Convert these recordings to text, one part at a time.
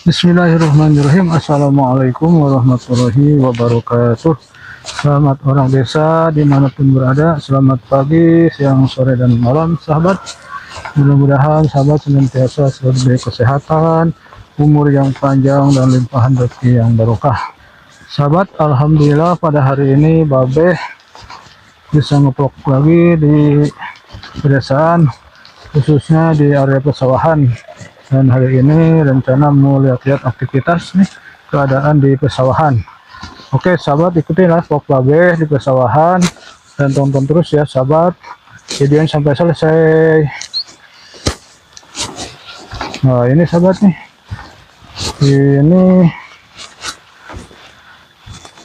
Bismillahirrahmanirrahim. Assalamualaikum warahmatullahi wabarakatuh. Selamat orang desa dimanapun berada. Selamat pagi, siang, sore, dan malam sahabat. Mudah-mudahan sahabat senantiasa selalu diberi kesehatan, umur yang panjang, dan limpahan rezeki yang barokah. Sahabat, alhamdulillah pada hari ini Babeh bisa ngevlog lagi di pedesaan, khususnya di area pesawahan. Dan hari ini rencana mau lihat-lihat aktivitas nih, keadaan di pesawahan. Oke sahabat, ikutilah vlog Babeh di pesawahan dan tonton terus ya sahabat, videonya sampai selesai. Nah ini sahabat nih, ini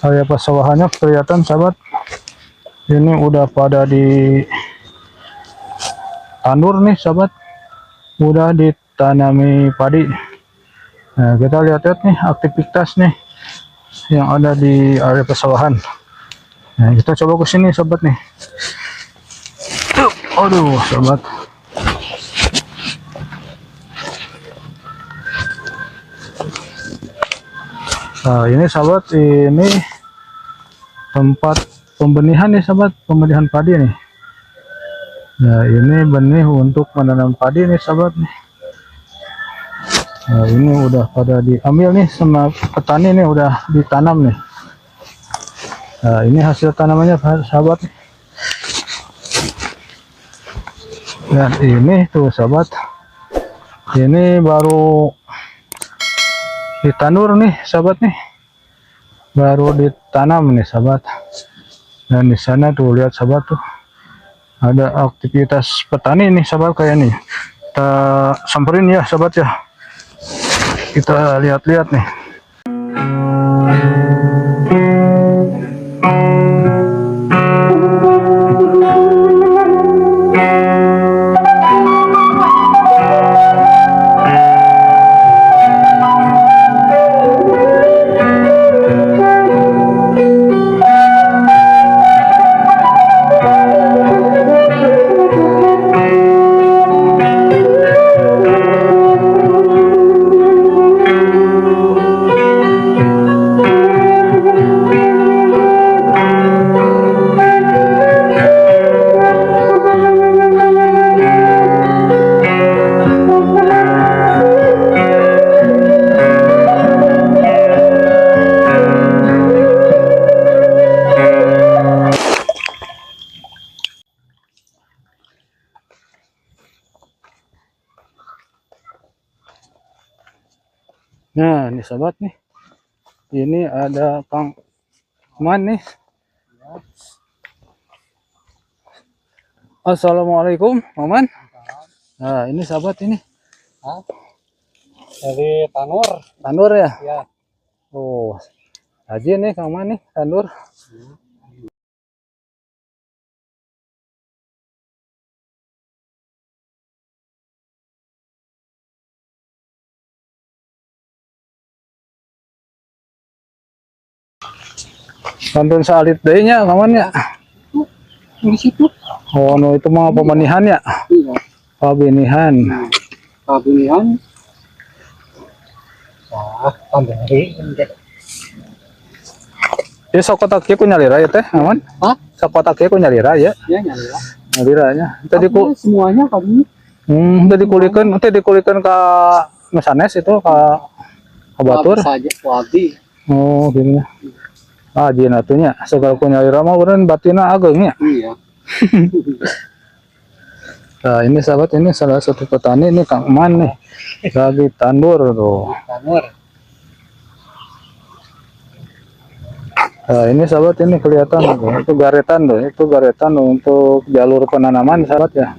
area pesawahannya kelihatan sahabat. Ini udah pada di tandur nih sahabat, udah ditanami padi. Nah kita lihat-lihat nih aktivitas nih yang ada di area pesawahan. Nah kita coba ke sini sobat nih. Aduh sobat. Nah ini sahabat, ini tempat pembenihan nih sahabat, pembenihan padi nih. Nah ini benih untuk menanam padi nih sahabat nih. Nah ini udah pada diambil nih sama petani nih, udah ditanam nih. Nah ini hasil tanamannya sahabat. Dan ini tuh sahabat, ini baru ditandur nih sahabat nih, baru ditanam nih sahabat. Dan di sana tuh lihat sahabat tuh ada aktivitas petani nih sahabat kayak nih. Kita samperin ya sahabat ya, kita lihat-lihat nih. Nah ini sahabat nih, ini ada Kang Man nih. Assalamualaikum Maman. Nah ini sahabat ini. Hah? Dari Tanur. Tanur ya? Ya. Oh, rajin nih Kang Man nih, tandur. Pantun saalit deui nya Kang Man ya. Di situ. Oh, no, itu mah pemenihan ya? Iya. Pabenihan. Pabenihan. Wah, pamberi. Ya sakotak kieu ku nyalira ya teh, Aman? Hah? Sakotak kieu ku nyalira ya? Ya nyalira. Nyalira nya. Tadi ku semuanya kami. Tadi kulikeun, tadi dikulikeun ka Mesanes itu ka batur. Saja wabi. Oh, gini. Ah, jin atunya. Segala ku nyalira mah urang batina ageng nya. Iya. Nah, ini sahabat, ini salah satu petani ini Kang Man nih. Lagi tandur tuh. Tanur. Nah, ini sahabat, ini kelihatan tuh, itu garetan tuh, itu garetan untuk jalur penanaman sahabat ya.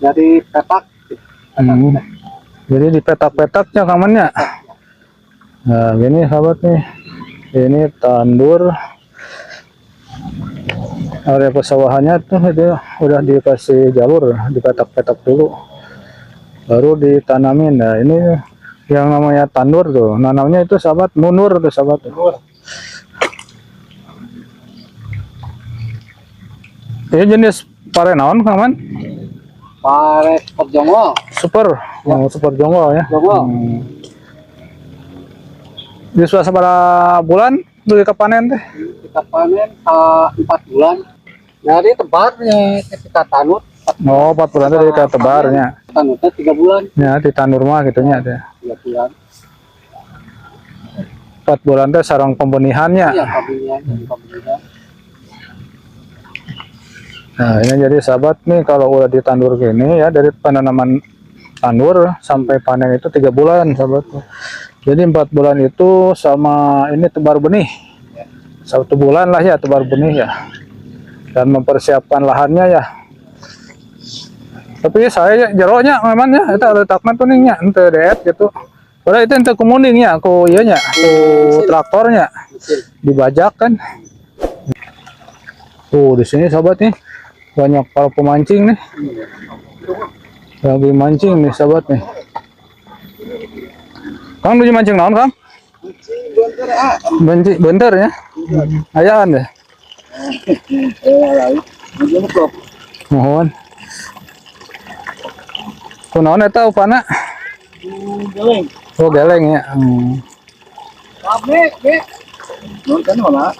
Dari petak. Jadi di petak-petaknya Kang Man ya. Nah, gini sahabat nih. Ini tandur. Area pesawahannya tuh itu udah dikasih jalur, dipetak-petak dulu, baru ditanamin. Nah ini yang namanya tandur tuh, nanamnya itu sahabat mundur tuh sahabat. Ini jenis pare naon Kang Man? Pare super jongol. Super, Ya. Oh, super jongol ya. Jongol. Di sabaraha bulan dugi ka panen teh? Kita panen 4 bulan. Dari tebarnya ketika tanur. Oh, 4 bulan teh dari ka tebarnya. Tanurnya 3 bulan. Ya, ditandur mah gitu nya teh. 3 bulan. 4 bulan teh sareng pembenihannya. Iya, pembenihan, jadi pembenihan. Nah, ini jadi sahabat nih, kalau udah ditandur gini ya, dari penanaman tandur sampai panen itu 3 bulan, sahabat. Jadi 4 bulan itu sama ini tebar benih. 1 bulan lah ya tebar benih ya. Dan mempersiapkan lahannya ya. Tapi saya jero nya memang ya, itu letaknya tuh nih nya, ente deet gitu. Padahal itu ente ku munding nya, ku iya nya, ku traktornya Mesin. Dibajak kan. Tuh, di sini sahabat nih banyak para pemancing nih. Lagi mancing nih, sahabat nih. Kang, nuju mancing naon, Kang? Benci, bentar ya. Ayaan deh. Mohon. Kunaon eta upana? Geleng. Oh, geleng ya. Abe, be. Kan mana?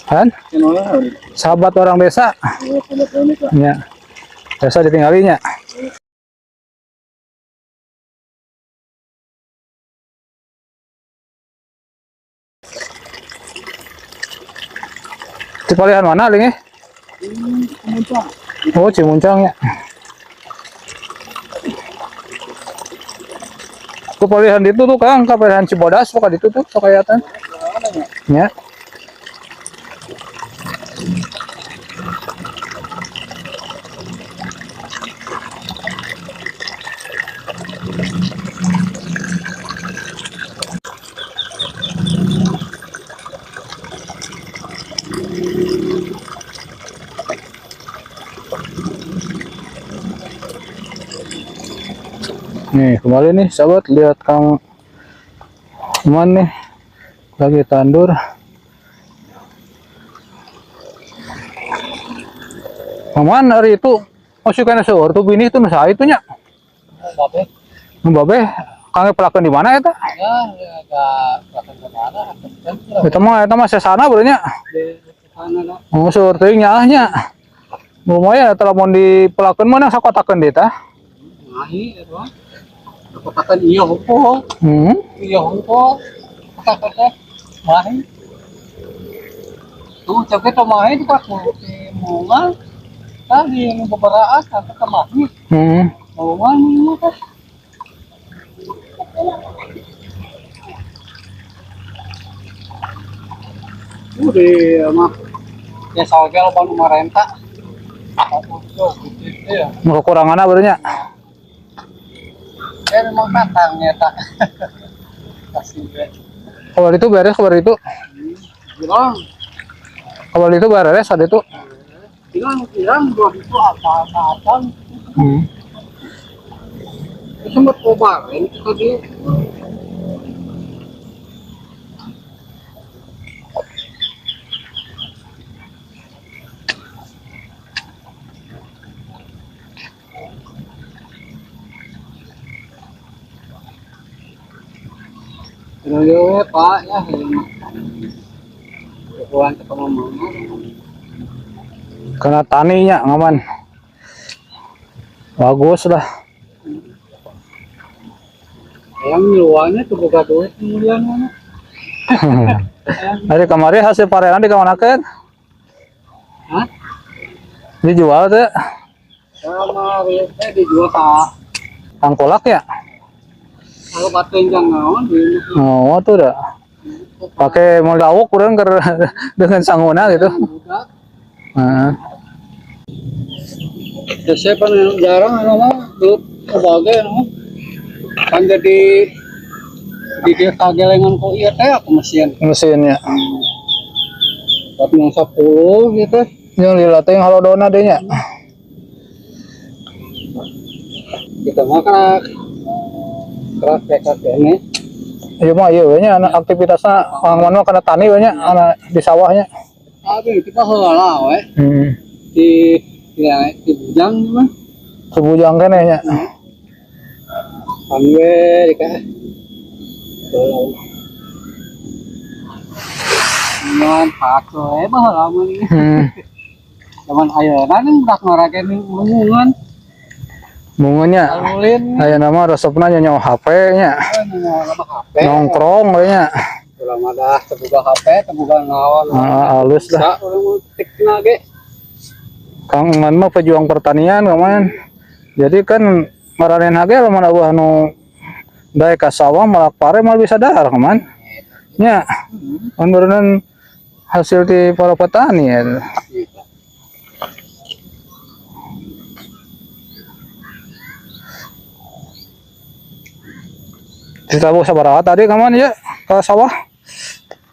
Kan? Sahabat orang desa. Ya. Desa ditinggalinya. Di palihan mana, Ling? Eh? Oh, Cimuncang ya. Ku palihan itu tuh, Kang, ka palihan Cibodas sok itu tuh sok kelihatan. Ya. Nih, kembali nih sahabat, lihat Kang Man nih lagi tandur. Kang Man, hari itu masih kena seueur tuh bini itu nu saha itu nya? Babe. Nu babe Kang pelakan di mana eta? Ya, agak belakang kemana? Eta mah sesana berarti nya. Di sana lah. Oh, seueur teuing nyaah nya. Lumayan eta lamun dipelakeun mah sakotakeun deui tah. Ngahi, itu. Katakan iya hupo, iya hupo. Kata mahi. Tuh, coba kita mahi di pak di bunga. Tadi yang beberapa kata ke mahi. Bunga nih kan. Udah mah. Ya soalnya lo baru merentah. Gitu ya. Nu kekuranganna berarti nya. Ya memang tatangnya tak. Kasih gue. Kabar itu beres kabar itu. Bilang, Kabar itu beres ada itu. Bilang, bilang, dua itu apa apa apa. Itu sempat kemarin tadi. Terus Pak ya, ini. Kebuan ketemu mama. Karena taninya ngaman. Bagus lah. Yang luarnya tuh boga duit kemudian mana? Hari kemarin hasil parean dikamanakeun? Hah? Dijual teh. Sama teh dijual ka Tangkolak ya? Kalau batu yang naon di Oh, tuh dah. Pakai mau dawuk kurang dengan sanguna gitu. Budak. Heeh. Ya saya pan jarang anu mah gelut sebagai anu. Kan jadi di dia kagelengan kok iya teh aku mesin. Mesinnya. Buat yang 10 gitu. Yang lila teh yang halodona deh nya. Kita mah kerak kerak kayak ini. Iya mah iya we nya anak aktivitasnya orang mana kana tani we nya anak di sawahnya. Abi kita heula we di di bujang mah. Sebujang keneh nya. Kan we di ka. Ngan paco eh baheula mah nih. Zaman ayeuna nih budak ngorage nih mungungan. Mungunnya. Alulin. Aya nama resepna nya nyawa HP nya. HP. Nongkrong we nya. Urang mah dah teu boga HP, teu boga naon. Ah, halus lah. Bisa urang tikna ge. Kang Eman mah pejuang pertanian kemarin. Jadi kan maranen ge lamun eueuh anu daek ka sawah malak pare mah bisa dahar kemarin. Nya. Kan berenang hasil di para petani ya. Gitu. Ditabuh sabaraha tadi kemarin ya ke sawah?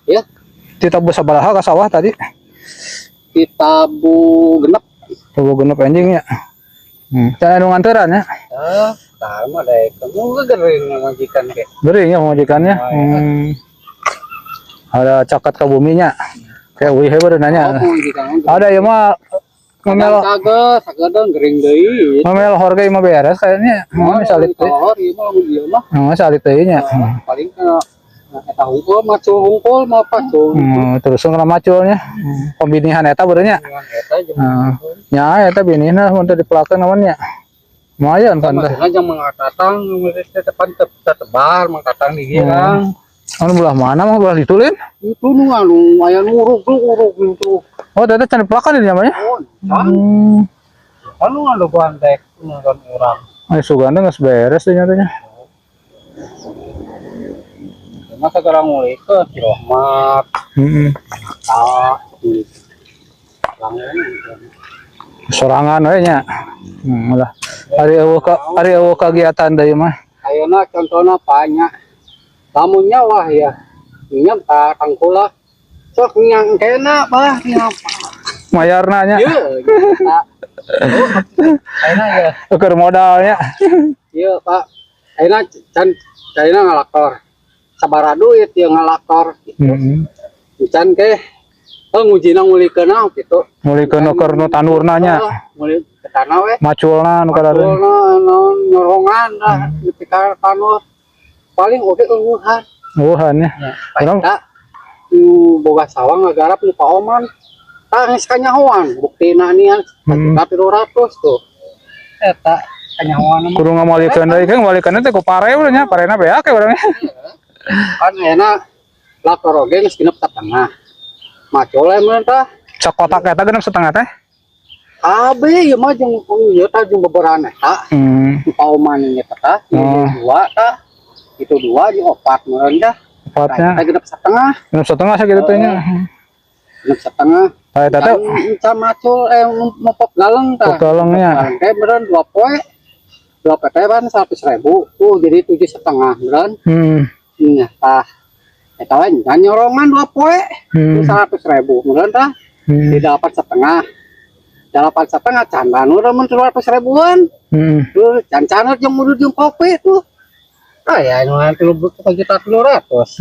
Ya, Ditabuh sabaraha ke sawah tadi? Ditabuh genep. Tabuh genep anjing ya. Can anu nganteran ya. Eh, tah mah daek kamu gering majikan ge. Gering ya majikannya. Oh, iya. Ada cakat ke buminya. Kayak wih hebat nanya. Oh, majikan. Ada ya mah ngomel Kagak, sagedeung gering deui. ngomel harga mah beres kayaknya. Mau salit teh. Kalau ieu mah lamun ieu mah Mau salit teh nya. paling kana eta hungkul macul hungkul mah pacul. Terus ngena maculnya. Pembinihan eta beureunya. Eta jeung Nya eta binihna mun teu dipelakeun naonnya. Lumayan kan teh. maksudna jeung mangkatatang depan tebar mangkatang di girang. Anu belah mana mah belah ditulin? Itu nu anu aya nu urug nu urug itu. Oh, ternyata can dipelakan di namanya. Oh, kan anu ngalogoan dek nonton urang. Ay, suganda geus beres deh nyatanya. Masa segera ngulikeun si Rohmat. Heeh. Ah, Sorangan we nya. Lah. Ari eueuh ka ari eueuh kagiatan deui mah. Ayeuna contohna banyak. Lamun nyawa ya. Nyam ta tangkula. Sok nyang kena bah nyam. Mayarna nya. Ieu eta. Ayeuna ya. Keur modalnya. Ieu Pak. Ayeuna can ayeuna ngalakor. Sabaraha duit ieu ngalakor. Heeh. Can ke oh ngujina ngulikeun gitu. Ngulikeun keur nu tandurna nya. Nguli ke tanah we. Maculna nu kadar. Maculna naon nyorongan lah nepi ka tanur. Paling oge eueuhan. Eueuhan nya. Urang Eta nu boga sawah ngagarap nu paoman. Tah geus kanyahoan buktina nian 1.300 tuh. Eta kanyahoan mah. Kudu ngamalikeun deui kan ngamalikeun teh ku pare udah nya, parena beak ya urang nya. Kan enak lakor oge geus genep satengah. Macul emang tah. Sakotak eta genep setengah teh. Kabeh ieu mah jeung ieu tah jeung beberan eta. Nu paoman eta tah, Oh. dua tah. Itu dua jeung opat meureun dah. Empatnya. Eta genep setengah, Genep setengah sakitu teh nya. Genep setengah. Tah eta teh Can macul mopok galeng tah. Mopok galengnya. Galeng teh meureun 2 poe. 2 poe teh kan 100.000. Tuh jadi 7,5 meureun. Nah, tah. Eta we ngan nyorongan 2 poe. 100.000 meureun tah. Di 8,5. 8,5 can urang mun 300 ribuan. Tuh can-canan jeung mudu jeung kopi tuh. Ah ya nu 3.300.000.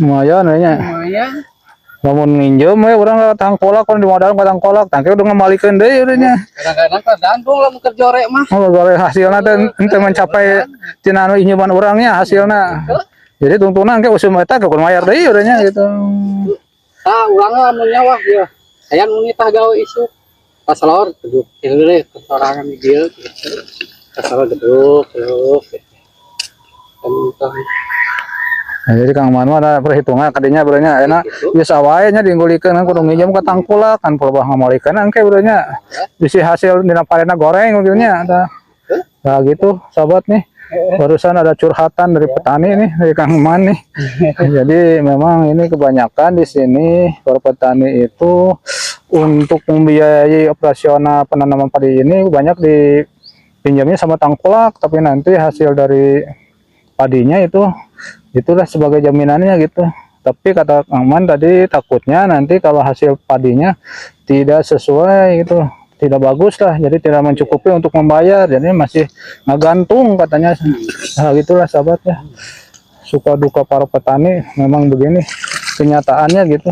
Lumayan we nya. Lumayan. Lamun nginjem we urang ka tangkolak kan di modal ka tangkolak tangke udah ngamalikeun deui udah nya. Kadang-kadang tergantung lah kerja rek mah. Oh, gore hasilna teh henteu mencapai tina anu injeman urangnya hasilna. Jadi tungtungna engke usum eta kudu mayar deui udah nya gitu. Tah urang lamun nyawa ya. Aya nu nitah gawe isuk. Pas lor geduk deui kesorangan di dieu gitu. Pas lor geduk, geduk. Tentang Nah, jadi Kang Manu ada perhitungan kadinya berenya enak Gitu. biasa wae nya diunggulikeun kan kudu nginjem ka tangkulak kan pelebah ngamalikeun engke berenya bisi hasil dina parena goreng gitu nya tah. Nah gitu sahabat nih. Barusan ada curhatan dari petani nih, dari Kang Man nih. Jadi memang ini kebanyakan di sini para petani itu untuk membiayai operasional penanaman padi ini banyak dipinjamnya sama tangkulak, tapi nanti hasil dari padinya itu itulah sebagai jaminannya gitu. Tapi kata Kang Man tadi takutnya nanti kalau hasil padinya tidak sesuai gitu, tidak bagus lah, jadi tidak mencukupi untuk membayar, jadi masih ngegantung katanya. Nah gitulah sahabat ya, suka duka para petani memang begini kenyataannya gitu.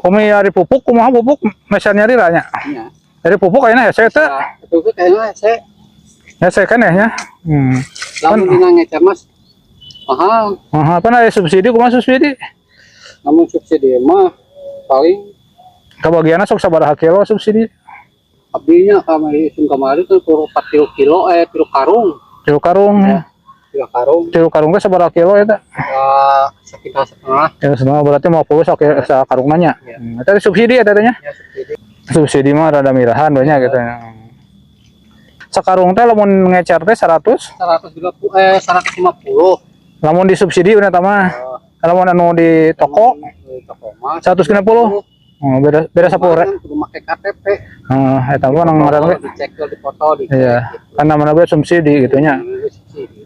Kumi hari pupuk, kumaha pupuk meser nyari lah nya. Iya. Dari pupuk kayaknya hese teh. Nah, itu tuh kayaknya saya Hese kan ya nya. Lamun dina ngecer mas mahal. Aha, apa ada subsidi, kumaha subsidi? Lamun subsidi mah paling Kebagiannya sok sabaraha kilo subsidi? Abdinya kamari sun kamari tuh puluh 4 kilo, eh, 3 karung. 3 karung ya. 3 karung. 3 karung teh sabaraha kilo eta? Ya, sekitar setengah. Ya, setengah berarti 50 sok sakarung nya. Ya. Eta subsidi eta teh nya? Ya, subsidi. Subsidi mah rada mirahan banyak gitu ya. Sakarung teh lamun ngecer teh 100? 120, eh, 150. Lamun disubsidi udah mah. Lamun anu di toko Di toko mah 160. Oh, beda beda 10 ribu. Kudu make KTP. Heeh, eta mah nang ngaran ge. Dicek, dipoto, dicek. Iya, kan namanya gue subsidi gitu nya. Subsidi.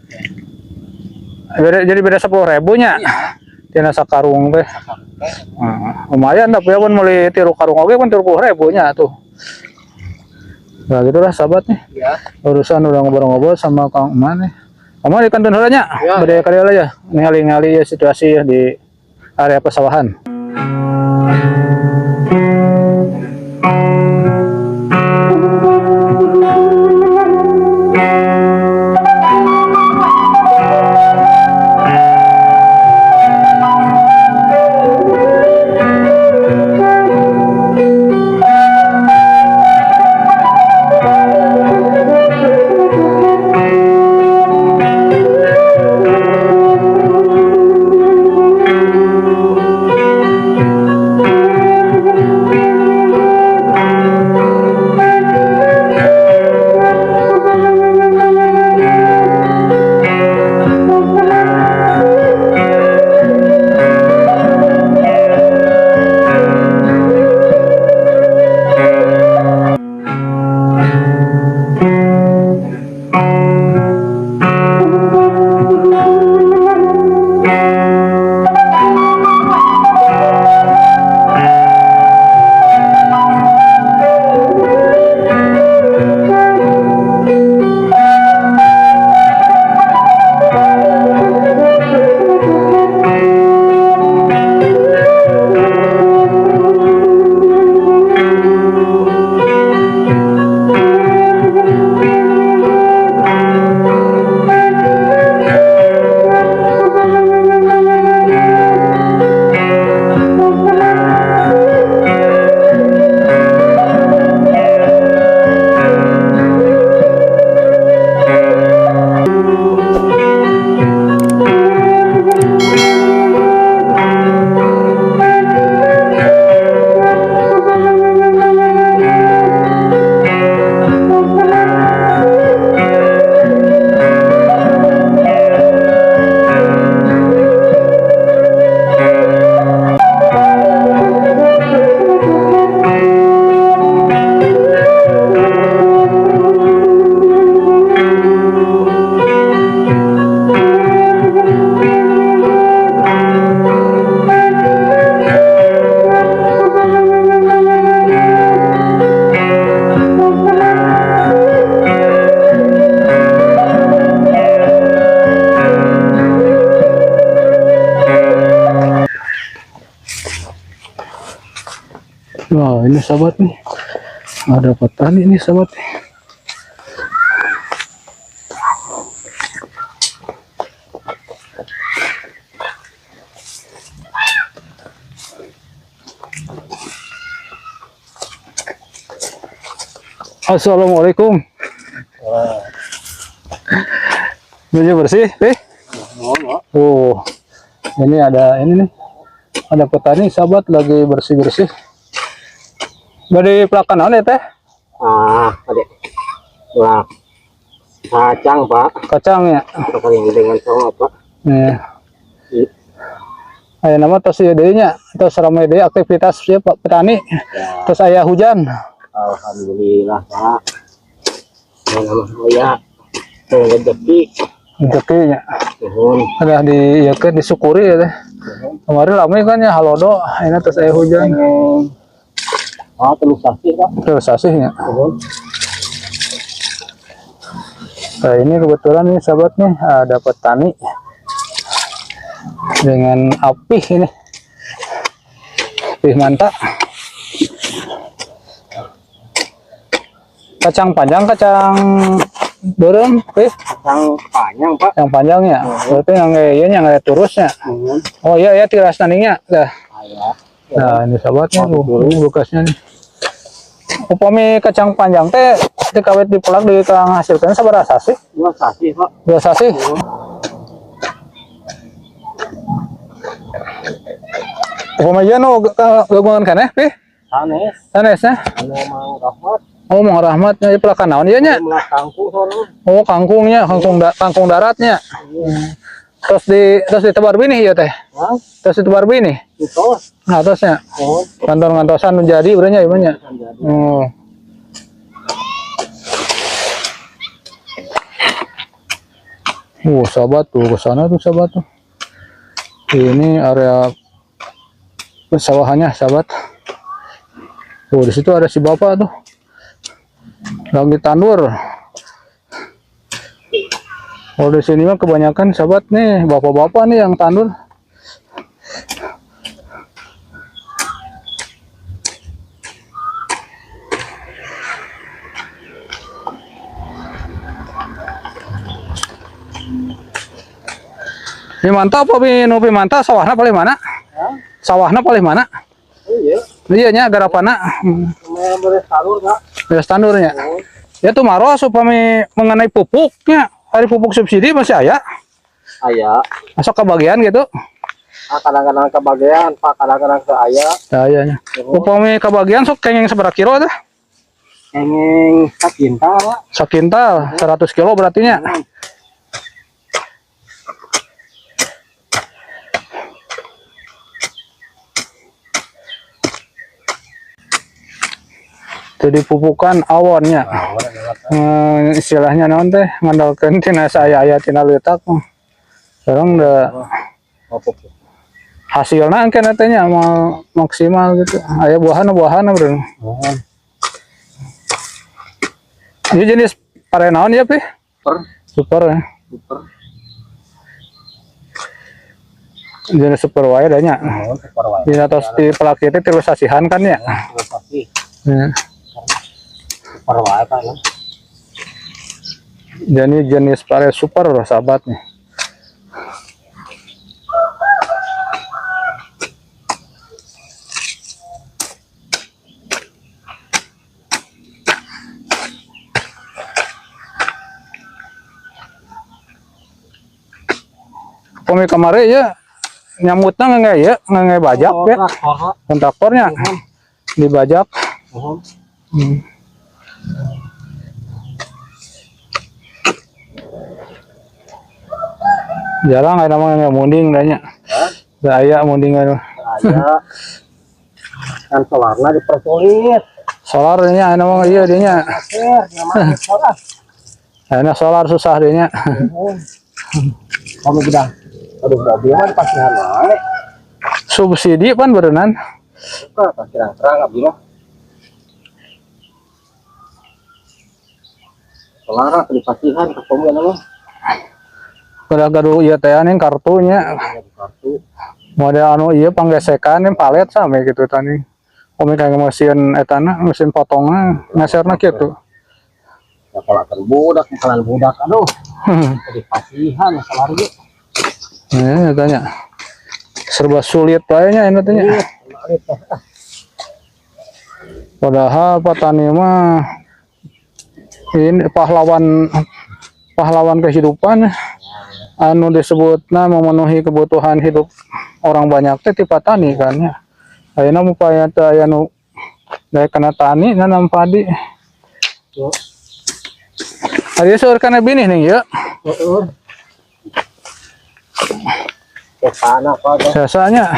Beda, jadi beda 10 ribu nya. Iya. Tina sakarung teh. Sakarung teh. Heeh, lumayan tapi ya pun meuli 3 karung oge pun 30 ribu nya tuh. Nah, gitulah sahabat nih. Iya. Urusan udah ngobrol-ngobrol sama Kang Eman nih. Kang Eman di kantun heula nya. Ya. Bade kali aja. Ningali-ningali ya situasi ya di area pesawahan. Wah, ini sahabat nih. Ada petani nih sahabat. Assalamualaikum. Baju bersih, eh? Oh, ini ada ini nih. Ada petani sahabat lagi bersih-bersih. Bade pelakan naon ya teh? Ah, ada. Wah. Kacang, Pak. Kacang ya. Kali dengan sama, Pak. Iya. Aya nama tos ieu deui nya, tos ramai deui aktivitas ya Pak petani. Ya. Tos aya hujan. Alhamdulillah, Pak. Nama saya rezeki. Rezeki nya. Nuhun. Udah di ieu keun disyukuri ya teh. Kemarin rame kan ya halodo, ini terus aya hujan. Ah, 3 sasih, Pak. 3 sasih nya. Nuhun. Nah, ini kebetulan nih sahabat nih ada petani dengan apih ini. Apih mantap. Kacang panjang, kacang beureum, Pih? Kacang panjang, Pak. Yang panjang ya. Berarti yang kayak iya, yang kayak turusnya. Nuhun. Oh iya ya tiras naningnya. Dah. Aya. Nah, ini sahabatnya tuh, ini bekasnya nih. Upami kacang panjang teh dikawet dipelak di kang hasilkan sabaraha sasih? 2 sasih, Pak. 2 sasih. Upami ieu nu gabungan keneh pi? Sanes. Sanesnya? Anu Mang Rahmat. Oh, Mang Rahmat nya pelakan naon ieu nya? Melak kangkung sono. Oh, kangkungnya, kangkung kangkung daratnya. Terus ditebar binih ieu teh. Hah? Terus ditebar binih. Itu. Nah, atasnya. Oh, Kantor ngantosan menjadi berenya ieu nya. jadi. Sahabat tuh ke sana tuh sahabat tuh. Ini area pesawahannya sahabat. Tuh di situ ada si bapak tuh. Lagi tandur. Oh, di sini mah kebanyakan sahabat nih, bapak-bapak nih yang tandur. Mantap apa nu mantap sawahna paling mana? Hah? Sawahna paling mana? Oh iya. Iya nya garapana. Lumayan beres tandur, Kak. Beres tandurnya. Oh. Ya tuh maros upami mengenai pupuknya, hari pupuk subsidi masih aya. Aya. Masuk kebagian gitu. Ah, kadang-kadang kebagian, Pak, kadang-kadang ke aya. Nah, iya nya. Upami kebagian sok kenging sabaraha kilo teh? Kenging sakintal, Pak. Sakintal 100 kilo berarti nya. Jadi pupukan awonnya. Istilahnya naon teh ngandalkeun tina saya aya tina leutak. Sekarang udah hasilnya kan teh nya mau maksimal gitu. Aya buahan-buahan bro. Ini jenis pare naon ya, Pi? Super. Super ya. Super. Jenis super wae dah nya. Oh, super wae. Dina tos di pelak itu 3 sasihan kan ya. 3 sasih. Ya. Super wae, Pak. Jadi jenis pare super sahabat nih. Pemi kemarin ya nyamutnya nggak ya nggak bajak oh, ya traktor, Pak. Kontraktornya dibajak. Jarang ada namanya munding nya. Nggak aya munding anu. Aya. Kan solarna dipersulit. Solarnya anu mah iya dinya. Namanya solar. Ayeuna solar susah dinya. Kamu bilang, aduh mobil mah dipasihan wae. Subsidi pan berenang. Suka pasiran terang abdi mah. Solar dipasihan ke komo mah. Udah gaduh ieu teh nih kartunya. Kartu. Model anu ieu panggesekan nih palet sampe gitu tani. Komi kayak mesin etana, mesin potongna, ngeserna kitu. Ya kalau kan budak, makanan budak, aduh. Dipasihan solar ieu. Ya, tanya. Serba sulit wae nya ini tanya. Padahal petani mah ini pahlawan kehidupan anu disebutna memenuhi kebutuhan hidup orang banyak teh ti petani kan ya. Ayeuna upaya teh aya nu daek kana tani nanam padi. Ari seueur kana binih nih ya. Heeh. Tanah Pak. Sesanya.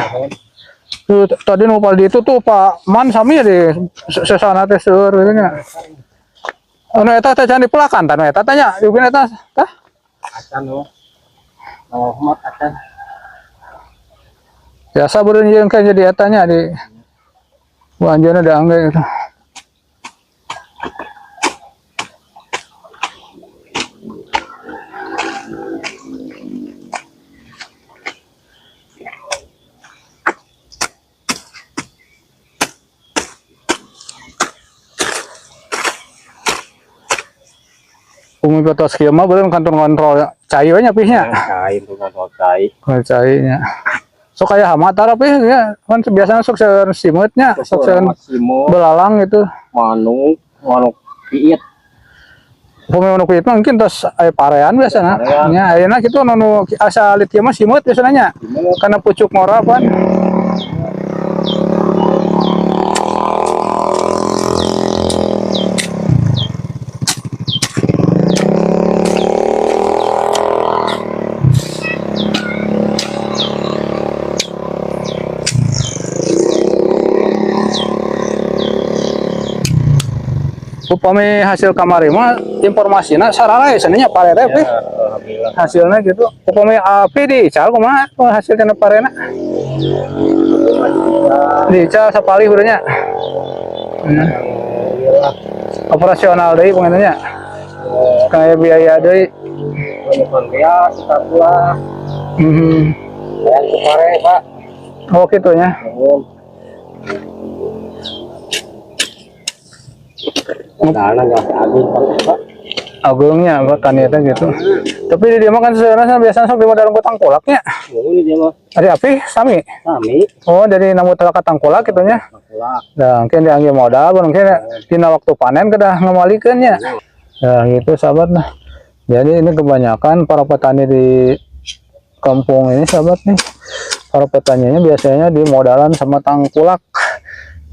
Tuh, tadi nu padi itu tuh Pak Man sami di sesana teh seueur gitu nya. Anu eta teh can dipelakan tah nu eta tanya, yeukeun eta tah. Acan oh. Rahmat acan. Biasa beureun jeung kan jadi eta nya di Bu anjeunna da angge gitu. Umi patos kieu mah beureun kantor ngontrol cai we nya pihnya. Cai tuh ngontrol cai. Oh, cai nya. Sok aya hama tara Pi ya. Kan biasanya sok seueur simeutnya, sok seueur Simut, belalang gitu. Manuk, manuk piit. Upami manuk itu mungkin tos aya parean biasana. Parean. Nya ayeuna kitu nu asa alit ieu mah simeut biasana nya. Simut. Karena pucuk ngora pan. Upami hasil kamari mah informasina sararae cenah pare teh, Pi. Ya, alhamdulillah. Hasilnya gitu. Upami api diical kumaha hasil tina parena? Diical sapalih urangnya. Alhamdulillah. Operasional deui pengennya. Kayak biaya deui. Bukan biaya, lah. Ya, pare, Pak. Oh gitu ya. Modalnya nggak agung, Pak. Agungnya apa tani teh gitu. Tapi di dia mah kan sebenarnya biasanya sok di modal ku tangkulaknya. Ini dia mah. Ari api sami. Sami. Oh, jadi namu ka tangkulak gitu nya. Tangkulak. Nah, mungkin dianggap modal, mungkin dina waktu panen kedah ngemalikeun nya. Nah, gitu sahabat nah. Jadi ini kebanyakan para petani di kampung ini sahabat nih. Para petaninya biasanya di modalan sama tangkulak.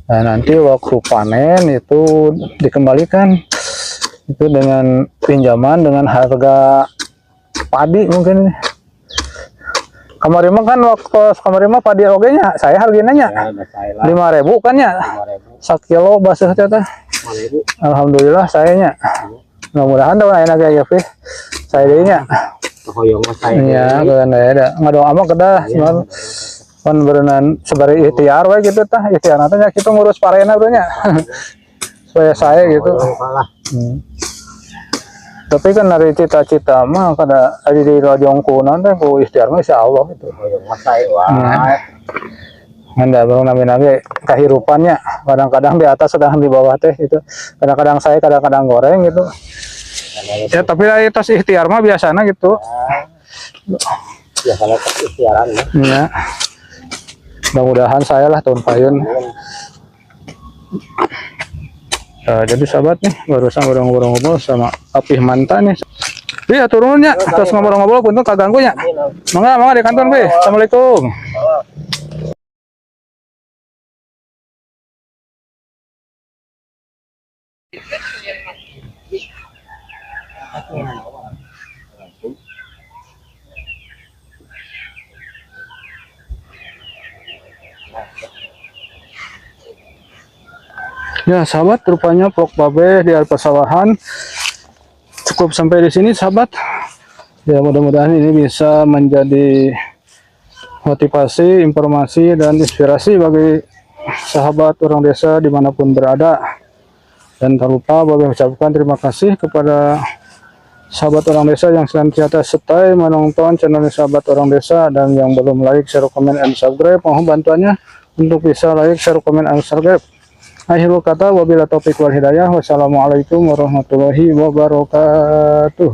Nah, nanti waktu panen itu dikembalikan itu dengan pinjaman dengan harga padi mungkin. Kamari mah kan waktu kamari mah padi oge nya, saya harganya nya Ya, 5.000 kan ya. 5.000. 1 kilo baseuh teh teh. 5.000. Alhamdulillah sayanya. Mudah-mudahan tahun ayeuna ge aya saya deui nya. Hoyong mah saya. Iya, kan ada ngadoa mah kedah kan berenang sebari ikhtiar we gitu tah, ikhtiar teh nya kitu ngurus parena bro nya. Supaya saya gitu. Tapi kan dari cita-cita mah kada ada di lojong kuno teh ku ikhtiar mah insyaallah gitu. Hoyong mah saya wah. Ngan da baru nami-nami kehidupannya kadang-kadang di atas sedang di bawah teh gitu. Kadang-kadang saya kadang-kadang goreng gitu. Ya tapi dari tos ikhtiar mah biasanya gitu. Biasanya tos ikhtiaran ya. Iya. Mudah-mudahan saya lah tahun payun. Jadi sahabat nih barusan udah ngobrol-ngobrol sama Apih Manta nih. Iya turunnya terus ngobrol-ngobrol punten kaganggu nya. Mangga mangga di kantor Pi. Assalamualaikum. Ya sahabat, rupanya vlog Babe di area persawahan cukup sampai di sini sahabat. Ya mudah-mudahan ini bisa menjadi motivasi, informasi, dan inspirasi bagi sahabat orang desa dimanapun berada. Dan tak lupa Babe ucapkan terima kasih kepada sahabat orang desa yang senantiasa setia menonton channel sahabat orang desa, dan yang belum like, share, komen, and subscribe, mohon bantuannya untuk bisa like, share, komen, and subscribe. Akhirul kata wabillahi taufik wal hidayah. Wassalamualaikum warahmatullahi wabarakatuh.